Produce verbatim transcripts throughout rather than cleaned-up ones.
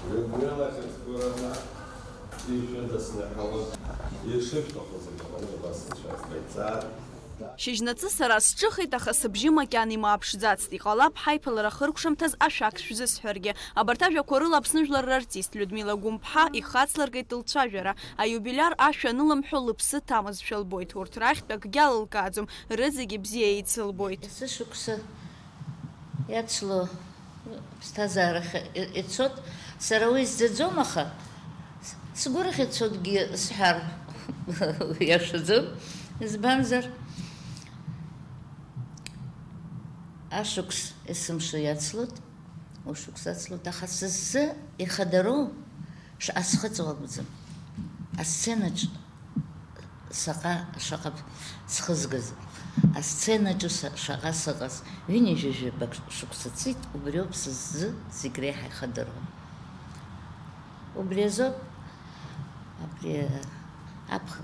Людмила Хьыцкуровна, ишәыдысныҳәалоит, ишышәҭаху зегьы ҟалоит, убас ицәаз ҟаиҵааит. Шьыжьнаҵы сара сҿыхеит, аха сыбжьы макьана имааԥшӡацт. Иҟалап, ҳаиԥылара хыркәшамҭаз ашәак шәзысҳәаргьы. Абарҭ ажәақәа рыла Аԥсны жәлар рартист Людмила Гәымԥҳа ихацлыркит лцәажәара. Аиубилиар ашәа анылымҳәо лыԥсы ҭамызшәа лбоит. Урҭ рахьтә акгьы алылкааӡом, рызегьы бзиа еицылбоит. Есышықәса иацло ԥсҭазаарахь ицот, сара уи сӡаӡом, аха сгәырӷьацогьы сҳәар иашаӡом, избанзар ашықәс есымша иацлот, ушықәс ацлот, аха сыззы ихадароу шаҟа схыҵуа акәӡам. Асценаҿ саҟа, шаҟа схызгаз, асценаҿы са-, шаҟа сыҟаз, ҩынҩажәижәабак шықәса ҵит, убриоуп сыззы зегь реиҳа ихадароу. Убри азоуп, абри аԥх-,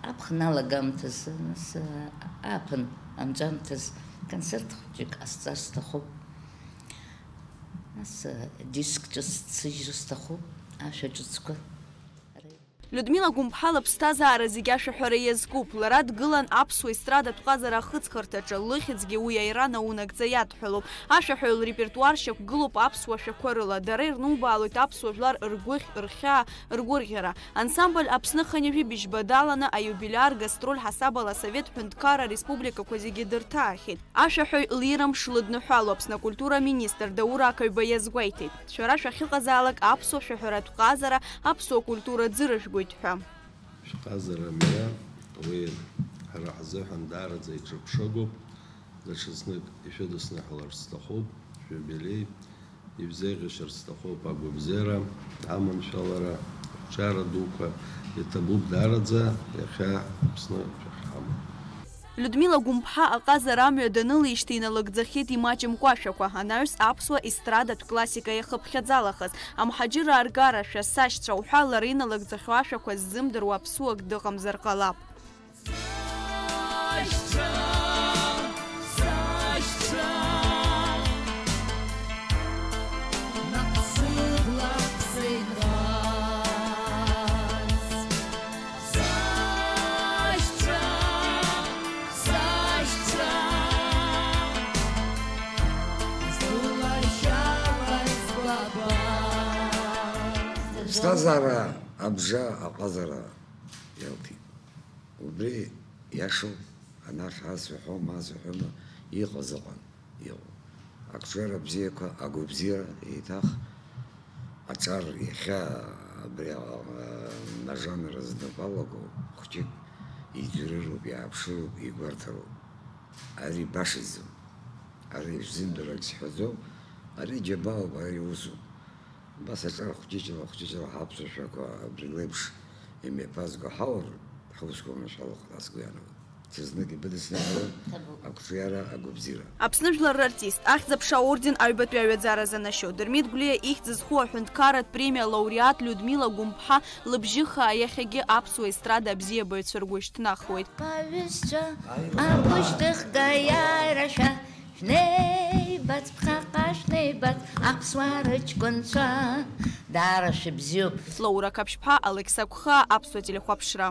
аԥхын алагамҭазы, нас, ааԥын анҵәамҭаз концерт хәыҷык ҟасҵар сҭахуп. Нас диск ҿыц сыжьыр сҭахуп, ашәа ҿыцқәа. Людмила Гәымԥҳа лыԥсҭазаара зегь ашәаҳәара иазкуп. Лара дгылан аԥсуа естрадатә ҟазара ахыҵхырҭаҿы, лыхьӡгьы уи аира наунагӡа иадҳәалоуп. Ашәаҳәаҩ лрепертуар шьақәгылоуп аԥсуа шәақәа рыла. Дара ирнубаалоит аԥсуа жәлар ргәыхь, рхьаа, ргәырӷьара. Ансамбль Аԥсны хынҩажәи быжьба даланы аиубилиар гастроль ҳасабала Асовет ҳәынҭқарра республикақәа зегьы дырҭаахьеит. Ашәаҳәаҩ лира мшы лыдныҳәало Аԥсны акультура аминистр Даур Ақаҩба иазгәеиҭеит, шәара шәахьыҟазаалак аԥсуа шәаҳәаратә ҟазара, аԥсуа культура ӡырыжәгоит ҳәа. Шәҟазара мҩа уи ҳара ҳзыҳәан даараӡа иҿырԥшыгоуп, даҽазнык ишәыдысныҳәаларц сҭахуп, шәиубилеи ибзеиӷьашьарц сҭахуп агәабзиара, аманшәалара, ақәҿиара дуқәа, иҭабуп даараӡа иахьа Аԥсны шәахьҳамоу. Людмила Гәымԥҳа аҟазара амҩа данылеижьҭеи иналыгӡахьеит имаҷымкәа ашәақәа, анаҩс аԥсуа естрадатә классика иахыԥхьаӡалахаз, амҳаџьыраа ргарашәа, сашьцәа уҳәа лара иналыгӡахьоу ашәақәа ззымдыруа аԥсуак дыҟамзар ҟалап. Сашьцәа, сашьцәа, наҟ сыблак сеиқәаз. Сашьцәа, сашьцәа, сылашьала избабаз. Ԥсҭазаара абжа аҟазара иалҭеит. Убри иашоуп, анахь ас уҳәома, ас уҳәома, иҟаз ыҟан, иҟоуп. Ақәҿиара бзиақәа, агәабзиара, еиҭах аҿар иахьа абри а-, ажанр знапы алаку хәҷык иӡырҩроуп, иааԥшыроуп, игәарҭароуп. Ари башаӡам. Ари шәзымдырырц сҳәаӡом. Ари џьабаауп, ари усуп. Убас аҿар хәҷыҷла, хәҷыҷла ҳаԥсуа шәақәа абри леиԥш имҩаԥазго ҳаур, ҳусқәа маншәалахоит, ас сгәы иаанагоит. Ҽазнык ибыдысныҳәалоит ақәҿиара, агәабзиара. Аԥсны жәлар рартист, ахьӡ-аԥша аорден аҩбатәи аҩаӡара занашьоу Дырмит Гәлиа ихьӡ зху аҳәынҭқарратә премиа лауреат Людмила Гәымԥҳа лыбжьы хаа иахьагьы аԥсуа естрада абзиабаҩцәа ргәы шьҭнахуеит. Аҩызцәа, агәышьҭыхга иааирашәа, шәнеибац, ԥхьаҟа шәнеибац, аԥсуаа рыҷкәынцәа, даара шәыбзиоуп. Лаура Қаԥшьԥҳа, Алықьса Гәхаа, Аԥсуа телехәаԥшра.